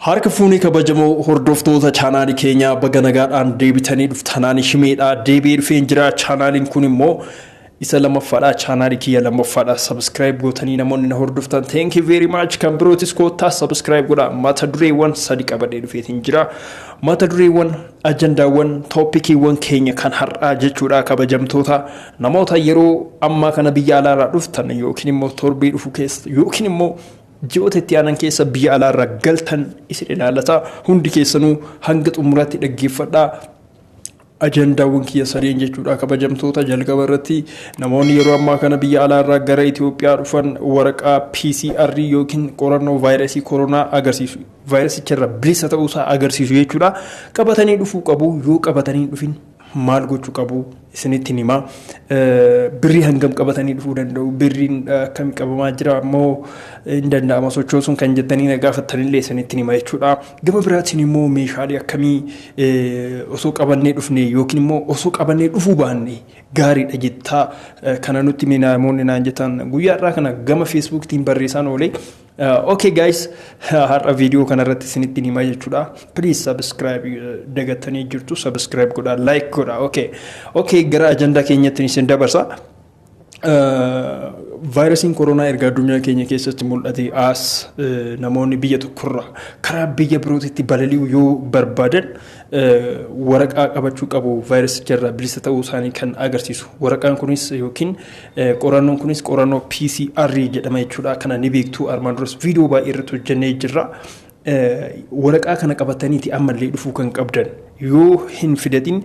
Harka fuunee kabajamoo hordoftoota chaanaalii keenyaa, baga nagaadhaan deebitanii dhuftanaan shimeedha. Deebi'ee dhufeen jira. Chaanaaliin kun immoo isa lammaffaadha. Chaanaalii kiyya lammaffaadha. Subscribe gootanii namoonni na hordoftan, thank you very much. Kan birootis koottaa subscribe godha. Mata dureewwan sadi qabadhee dhufeetiin jira. Mata dureewwan, ajandaawwan, tooppikiiwwan keenya kan har'aa jechuudha. Kabajamtoota namoota yeroo ammaa kana biyya alaarraa dhuftan yookiin immoo torbee dhufu keessa yookiin immoo ji'oota itti aanan keessa biyya alaarraa galtan isin ilaallata. Hundi keessanuu hanga xumuraatti dhaggeeffadhaa. Ajandaawwan kiyya sadeen jechuudha, kabajamtoota. Jalqaba irratti, namoonni yeroo ammaa kana biyya alaarraa gara Itoophiyaa dhufan waraqaa PCR yookiin qorannoo vaayirasii koronaa agarsiisu, vaayirasicha irraa bilisa ta'uusaa agarsiisu jechuudha, qabatanii dhufuu qabu. Yoo qabatanii dhufin maal gochuu qabu isinitti hima. Birrii hangam qabatanii dhufuu danda'u? Birriin akkam qabamaa jira ammoo hin danda'ama sochoosuun kan jettanii na gaafattanillee isinitti hima jechuudha. Gama biraatiin immoo meeshaalee akkamii osoo qabannee dhufne yookiin immoo osoo qabannee dhufuu baanne gaariidha jettaa kana nutti namoonni naan jettan guyyaa irraa kana gama Feesbuuktiin barreessaan oolee. Okay guys, har'a viidiyoo kanarratti isinitti hima jechuudha. Please subscribe dagattanii jirtu, subscribe godhaa, like godhaa. Okay, gara ajandaa keenyatti isin dabarsa. Vaayirasiin koronaa erga addunyaa keenya keessatti mul'ate as namoonni biyya tokkorraa karaa biyya birootitti balali'uu yoo barbaadan waraqaa qabachuu qabu, vaayirasicha irraa bilisa ta'uu isaanii kan agarsiisu. Waraqaan kunis yookiin qorannoon kunis qorannoo PCR jedhama jechuudha. Kana ni beektu, armaan duras viidiyoo baay'ee irratti hojjennee jirra. Waraqaa kana qabataniiti ammallee dhufuu kan qabdan. Yoo hin fidatin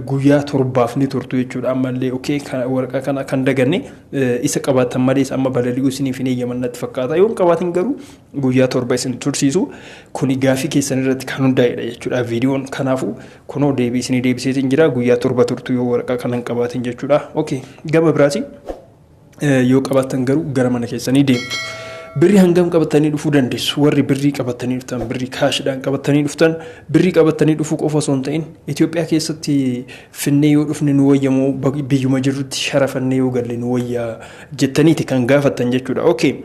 guyyaa 7f ni turtu jechuudha ammallee. Okay, waraqaa kana kan daganne isa qabaatan malees amma balali'uu isiniif hin eeyyaman natti fakkaata. Yoo hin qabaatin garuu guyyaa 7 isin tursiisu. Kuni gaafii keessan irratti kan hundaa'edha jechuudha viidiyoon. Kanaafuu kunoo deebii isinii deebiseetiin jira. Guyyaa 7 turtu yoo waraqaa kana hin qabaatin jechuudha. Okay, gama biraatiin yoo qabaatan garuu gara mana keessanii deemtu. Birrii hangam qabatanii dhufuu dandeessu? Warri birrii qabatanii dhuftan, birrii kaashiidhaan qabatanii dhuftan, birrii qabatanii dhufuu qofa osoo hin ta'in Itoophiyaa keessatti finnee yoo dhufne nu wayyamoo biyyuma jirrutti sharafannee yoo galle nu wayyaa jettaniiti kan gaafattan jechuudha. Okay.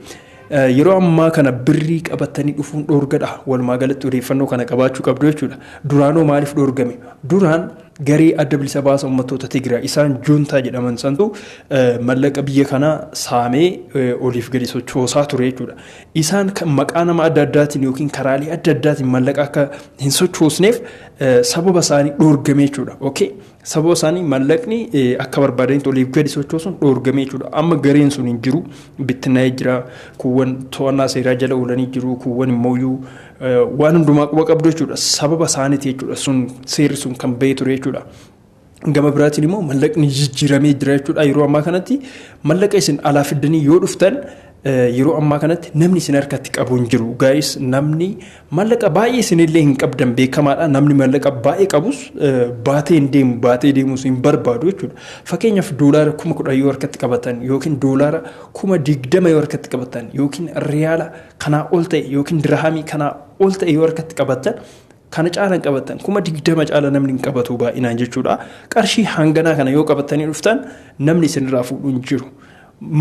Yeroo ammaa kana birrii qabatanii dhufuun dhoorgadha. Walumaa galatti odeeffannoo kana qabaachuu qabdu jechuudha. Duraanoo maaliif dhoorgame? Duraan garee Adda Bilisa Baasa Uummattoota Tigraay isaan juuntaa jedhaman santu mallaqa biyya kanaa saamee oliif gadi sochoosaa ture jechuudha. Isaan kan maqaa nama adda addaatiin yookiin karaalee adda addaatiin mallaqa akka hin sochoosneef sababa isaanii dhoorgame jechuudha. Okay? Sababa isaanii mallaqni akka barbaadanitti oliif gadi sochoosuun dhoorgame jechuudha. Amma gareen sun hin jiru, bittinnaa'ee jira. Kuuwwan to'annaa seeraa jala oolanii jiru. Kuuwwan immoo waan hundumaa quba qabdu jechuudha. Sababa isaaniiti jechuudha. Sun seerri sun kan bahee ture jechuudha. Gama biraatiin immoo mallaqni jijjiiramee jira jechuudha. Yeroo ammaa kanatti mallaqa isin alaa fiddanii yoo dhuftan yeroo ammaa kanatti namni isin harkatti qabu hin jiru. Guys, namni mallaqa baay'ee isinillee hin qabdan beekamaadha. Namni mallaqa baay'ee qabus baatee hin deemu, baatee deemus hin barbaadu jechuudha. Fakkeenyaaf doolaara 10,000 yoo harkatti qabatan yookiin doolaara 20,000 yoo harkatti qabatan yookiin riyaala kanaa ol ta'e yookiin dirhamii kanaa ol ta'e yoo harkatti qabatan, kana caalan qabatan, 20,000 caala namni hin qabatu baay'inaan jechuudha. Qarshii hanganaa kana yoo qabatanii dhuftan namni isinirraa fuudhu hin jiru.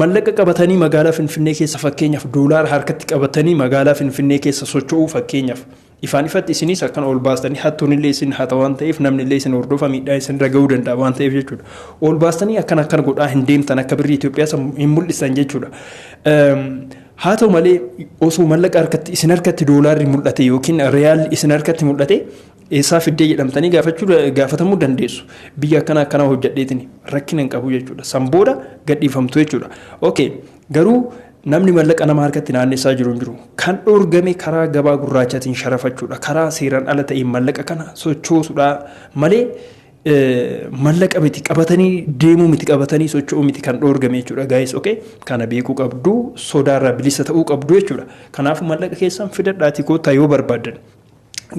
Mallaqa qabatanii magaalaa Finfinnee keessa, fakkeenyaaf doolaara harkatti qabatanii magaalaa Finfinnee keessa socho'uu, fakkeenyaaf ifaan ifatti isinis akkana ol baastanii, hattuun illee isin hata waan ta'eef, namni illee isin hordofa, miidhaa isin irra gahuu danda'a waan ta'eef jechuudha. Ol baastanii akkana akkana godhaa hin deemtan, akka birrii Itoophiyaa hin mul'isan jechuudha. Haa ta'u malee osoo mallaqa harkatti isin harkatti doolaarri mul'ate yookiin riyaalli isin harkatti mul'ate eessaa fiddee jedhamtanii gaafachuu gaafatamuu dandeessu. Biyya akkana akkanaa hojjedheetiin rakkina hin qabu jechuudha. San booda gadhiifamtu jechuudha. Okay, garuu namni mallaqa nama harkatti naannessaa jiru hin jiru. Kan dhoorgame karaa gabaa gurraachaatiin sharafachuudha. Karaa seeraan ala ta'een mallaqa kana sochoosuudha malee mallaqa miti, qabatanii deemuu miti, qabatanii socho'uu miti kan dhoorgame jechuudha, guys. Okay, kana beekuu qabdu, sodaarraa bilisa ta'uu qabdu jechuudha. Kanaafuu mallaqa keessan fidadhaatii koottaa yoo barbaaddan.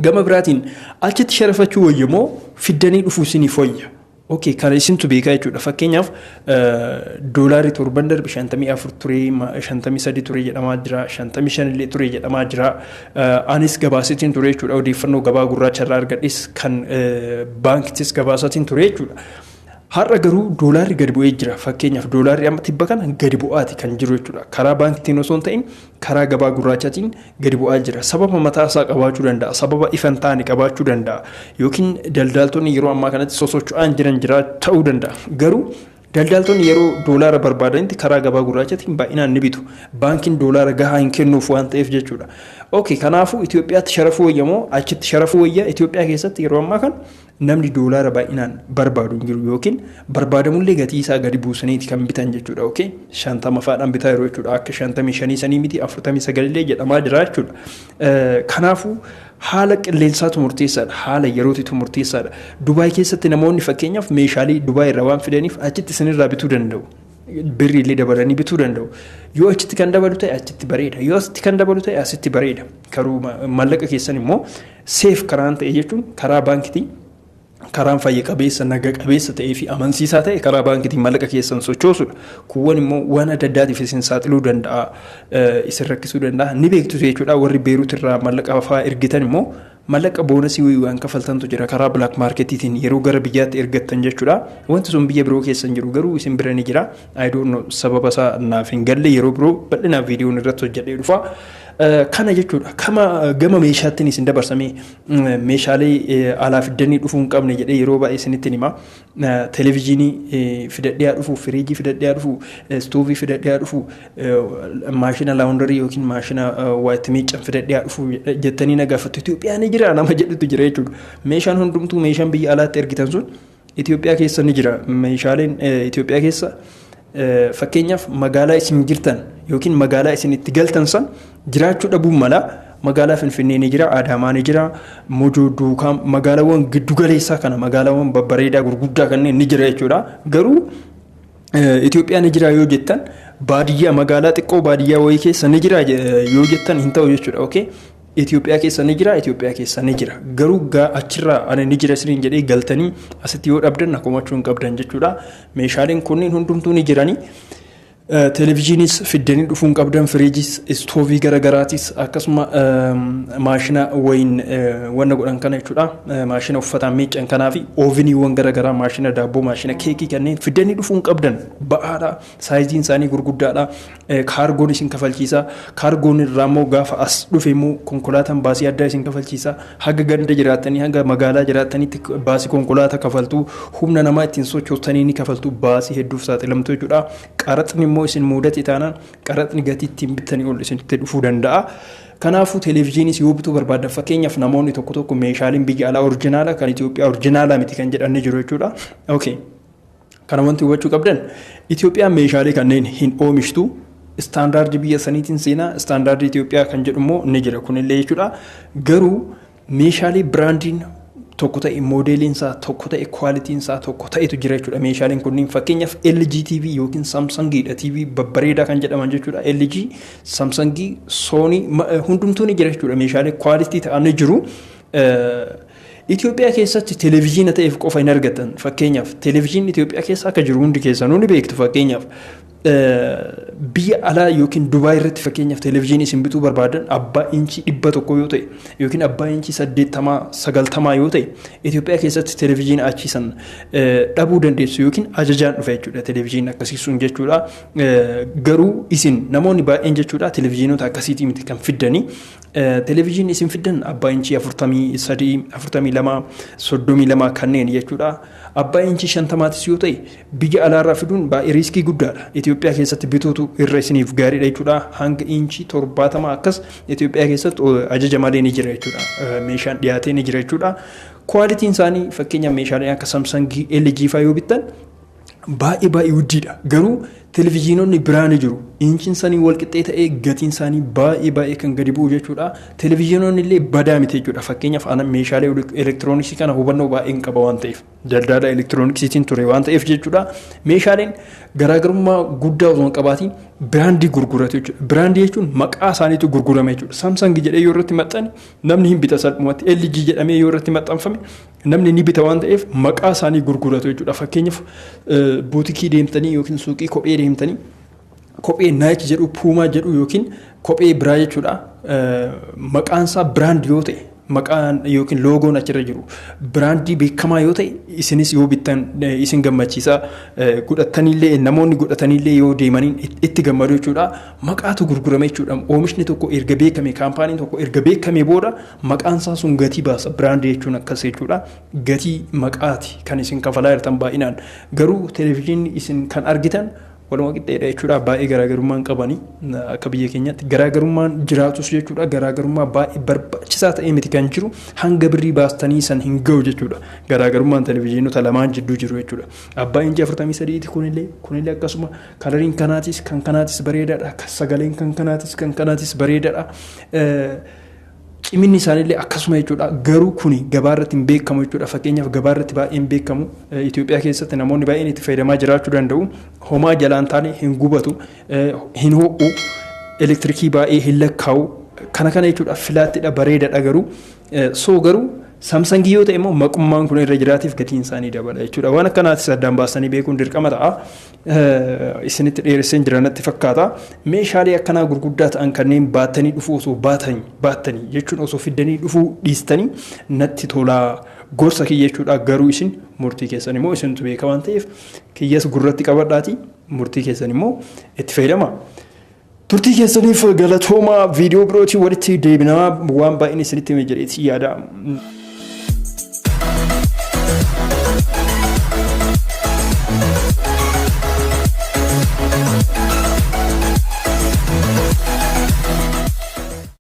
Gama biraatiin achitti sharafachuu wayya moo fiddanii dhufuu isiniif wayya? Okay, kana isintu beekaa jechuudha. Fakkeenyaaf doolaarri torban darbe 54 ture, 53 ture jedhamaa jira, 55 illee ture jedhamaa jira. Anis gabaasetiin ture jechuudha. Odeeffannoo gabaa gurraacha irraa argadhes kan baankittis gabaasatiin ture jechuudha. Har'a garuu doolaarri gadi bu'ee jira. Fakkeenyaaf, doolaarri amma tibba kana gadi bu'aati kan jiru jechuudha. Karaa baankiitiin osoo hin ta'in karaa gabaa gurraachaatiin gadi bu'aa jira. Sababa mataa isaa qabaachuu danda'a. Sababa ifa hin taane qabaachuu danda'a. Yookiin daldaaltonni yeroo ammaa kanatti sosocho'aan jiran jira ta'uu danda'a. Garuu daldaaltonni yeroo doolaara barbaadanitti karaa gabaa gurraachaatiin baay'inaan ni bitu. Baankiin doolaara gahaa hin kennuuf waan ta'eef jechuudha. Okay, kanaafuu Itoophiyaatti sharafuu wayya moo achitti sharafuu wayya? Itoophiyaa keessatti yeroo ammaa kana namni doolaara baay'inaan barbaadu hin jiru, yookiin barbaadamullee gatii isaa gadi buusaniiti kan bitan jechuudha. Okay, 50 faadhaan bitaa yeroo jechuudha. Akka 55 sanii miti, 49llee jedhamaa jira jechuudha. Kanaafuu haala qilleensaatu murteessaadha. Haala yerootitu murteessaadha. Dubaay keessatti namoonni fakkeenyaaf meeshaalee Dubaay irraa waan fidaniif achitti isinirraa bituu danda'u. Birri illee dabalanii bituu danda'u. Yoo achitti kan dabalu ta'e achitti bareeda. Yoo asitti kan dabalu ta'e asitti bareeda. Karuu maallaqa keessan immoo safe karaan ta'e jechuun karaa baankitii, karaan fayya qabeessa, naga qabeessa ta'ee fi amansiisaa ta'e karaa baankitiin maallaqa keessan sochoosudha. Kuuwwan immoo waan adda addaatiif isin saaxiluu danda'a, isin rakkisuu danda'a. Ni beektu jechuudha. Warri Beerut irraa maallaqa fa'aa ergitan immoo maallaqa bonus waan kafaltantu jira karaa black marketiitiin yeroo gara biyyaatti ergattan jechuudha. Wanti sun biyya biroo keessan jiru garuu isin bira ni jira. I don't know, sababa isaa naaf hin galle. Yeroo biroo bal'inaan viidiyoon irratti hojjedhee dhufa. Kana jechuudha. Kama gama meeshaattiin isin dabarsamee meeshaalee alaa fiddanii dhufuu hin qabne jedhee yeroo baay'ee isinitti hima. Televezyiinii fidadhee haa dhufu, firiijii fidadhee haa dhufu, istoovii fidadhee haa dhufu, maashina laundry yookiin maashina waa itti miiccan fidadhee haa dhufu jettanii na gaafattu. Itoophiyaa ni jira nama jedhutu jira jechuudha. Meeshaan hundumtuu, meeshaan biyya alaatti ergitan sun Itoophiyaa keessa ni jira. Meeshaaleen Itoophiyaa keessa, fakkeenyaaf, magaalaa isin jirtan yookiin magaalaa isin itti galtan san jiraachuu dhabuun mala. Magaalaa Finfinnee ni jira, Adaamaa ni jira, Mojoo, Duukaa, magaalaawwan giddugaleessaa kana, magaalaawwan babbareedaa gurguddaa kanneen ni jira jechuudha. Garuu Itoophiyaa ni jira yoo jettan, baadiyyaa, magaalaa xiqqoo baadiyyaa wayii keessa ni jira yoo jettan hin ta'u jechuudha. Okay? Itoophiyaa keessa ni jira, Itoophiyaa keessa ni jira. Garuu achirraa ani ni jira isiniin jedhee galtanii asitti yoo dhabdan na komachuu hin qabdan jechuudha. Meeshaaleen kunneen hundumtuu ni jiranii. Televezyiinis fiddanii dhufuu hin qabdan, firiijis, istoovii garaagaraatis, akkasuma maashina wayin wanna godhan kana jechuudha. Maashina uffataan miiccan kanaa fi ooveniiwwan garaagaraa, maashina daabboo, maashina keekii kanneen fiddanii dhufuu hin qabdan. Ba'aadha, saayiziin isaanii gurguddaadha. Kaargoon isin kafalchiisa. Kaargoon irraa immoo gaafa as dhufe immoo konkolaataan baasii addaa isin kafalchiisa. Haga ganda jiraattanii, haga magaalaa jiraattanitti baasii konkolaataa kafaltu. Humna namaa ittiin sochootanii ni kafaltu. Baasii hedduuf saaxilamtu jechuudha. Qaraxni immoo isin mudate taanaan qaraxni gatii ittiin bittanii ol isinitti dhufuu danda'a. Kanaafuu televezyiinis yoo bituu barbaadan, fakkeenyaaf, namoonni tokko tokko meeshaaleen biyya alaa original, kan Itoophiyaa original miti kan jedhan ni jiru jechuudha. Okay. Kana wanti hubachuu qabdan, Itoophiyaan meeshaalee kanneen hin oomishtu. Istaandaardii biyya saniitiin seenaa, istaandaardii Itoophiyaa kan jedhu immoo ni jira kunillee jechuudha. Garuu meeshaalee biraandiin tokko ta'e, moodeeliin isaa tokko ta'e, qualityn isaa tokko ta'etu jira jechuudha. Meeshaaleen kunniin fakkeenyaaf LG TV yookiin Samsungiidha. TV babbareedaa kan jedhaman jechuudha. LG, Samsungii, Sony hundumtuu ni jira jechuudha. Meeshaalee quality ta'an ni jiru. Itoophiyaa keessatti televezyiina ta'eef qofa hin argatan. Fakkeenyaaf, televezyiinni Itoophiyaa keessa akka jiru hundi keessanuu ni beektu. Fakkeenyaaf, biyya alaa yookiin Dubaay irratti, fakkeenyaaf, televezyiinii isin bituu barbaadan abbaa inchii 100 yoo ta'e yookiin abbaa inchii 80, 90 yoo ta'e, Itoophiyaa keessatti televezyiina achiisan dhabuu dandeessu yookiin ajajaan dhufa jechuudha televezyiinii akkasii sun jechuudha. Garuu isin namoonni baay'een jechuudha televezyiinota akkasiitii miti kan fiddanii. Televezyiinii isin fiddan abbaa inchii 43, 42, 32 kanneen jechuudha. Abbaa inchii 50maatis yoo ta'e biyya alaarraa fiduun baay'ee risk guddaadha. Itoophiyaa keessatti bituutu irra isiniif gaariidha jechuudha. Hanga inchii 70 akkas Itoophiyaa keessatti ajaja malee ni jira jechuudha. Meeshaan dhiyaatee ni jira jechuudha. Qualityn isaanii, fakkeenyaaf, meeshaaleen akka Samsungii, LG fa'aa yoo bittan baay'ee baay'ee guddiidha. Garuu televezyiinonni biraa ni jiru. Inchiin isaanii wal qixxee ta'ee gatiin isaanii baay'ee baay'ee kan gadi bu'u jechuudha. Televezyiinonni illee badaa miti jechuudha. Fakkeenyaaf, ana meeshaalee elektirooniksii kana hubannoo baay'een qaba waan ta'eef, daldala elektirooniksiitiin ture waan ta'eef jechuudha. Meeshaaleen garaagarummaa guddaa osoo hin qabaatiin biraandii gurguratu jechuudha. Biraandii jechuun maqaa isaaniitu gurgurame jechuudha. Samsung jedhee yoo irratti maxxane namni hin bita salphumatti. LG jedhamee yoo irratti maxxanfame namni ni bita waan ta'eef maqaa isaanii gurguratu jechuudha. Fakkeenyaaf, buutikii deemtanii yookiin suuqii kophee deemtanii kophee Nike jedhu, Puma jedhu yookiin kophee biraa jechuudha. Maqaan isaa brand yoo ta'e Maqaan yookiin loogoon achirra jiru brandii beekamaa yoo ta'e, isinis yoo bittan isin gammachiisa, godhataniillee namoonni godhataniillee yoo deemanii itti gammadu jechuudha. Maqaatu gurgurame jechuudha. Oomishni tokko erga beekame, kaampaaniin tokko erga beekame booda maqaan isaa sun gatii baasa. Brandii jechuun akkas jechuudha. Gatii maqaati kan isin kafalaa jirtan baay'inaan. Garuu televezyiinii isin kan argitan waluma qixxeedha jechuudha. Baay'ee garaagarummaan qabanii akka biyya keenyaatti garaagarummaan jiraatus jechuudha. Garaagarummaa baay'ee barbaachisaa ta'e miti kan jiru, hanga birrii baastanii san hin ga'u jechuudha. Garaagarummaan televezyiinota lamaan jidduu jiru jechuudha. Abbaa inchi 43ti kunillee akkasuma, coloriin kanaatis kan kanaatis bareedaadha. Sagaleen kan kanaatis kan kanaatis bareedaadha. Ciminni isaaniillee akkasuma jechuudha. Garuu kuni gabaarratti hin beekamu jechuudha. Fakkeenyaaf, gabaarratti baay'ee hin beekamu. Itoophiyaa keessatti namoonni baay'een itti fayyadamaa jiraachuu danda'u. Homaa jalaan taane hin gubatu, hin ho'u, elektirikii baay'ee hin lakkaa'u. Kana kana jechuudha, flattidha, bareedaadha garuu. So garuu Samsungii yoo ta'e immoo maqummaan kun irra jiraatiif gatiin isaanii dabala jechuudha. Waan akkanaatis addaan baasanii beekuun dirqama ta'a. Isinitti dheeresseen jira natti fakkaata. Meeshaalee akkanaa gurguddaa ta'an kanneen baattanii dhufuu osoo baattanii jechuun osoo fiddanii dhufuu dhiistanii natti tolaa, gorsa kiyya jechuudha. Garuu isin murtii keessan immoo isintu beeka waan ta'eef, kiyyas gurratti qabadhaati murtii keessan immoo itti fayyadama. Turtii keessaniif galatoomaa. Viidiyoo birootiin walitti deebinaa. Waan baay'een isinitti hime jedheetii yaada.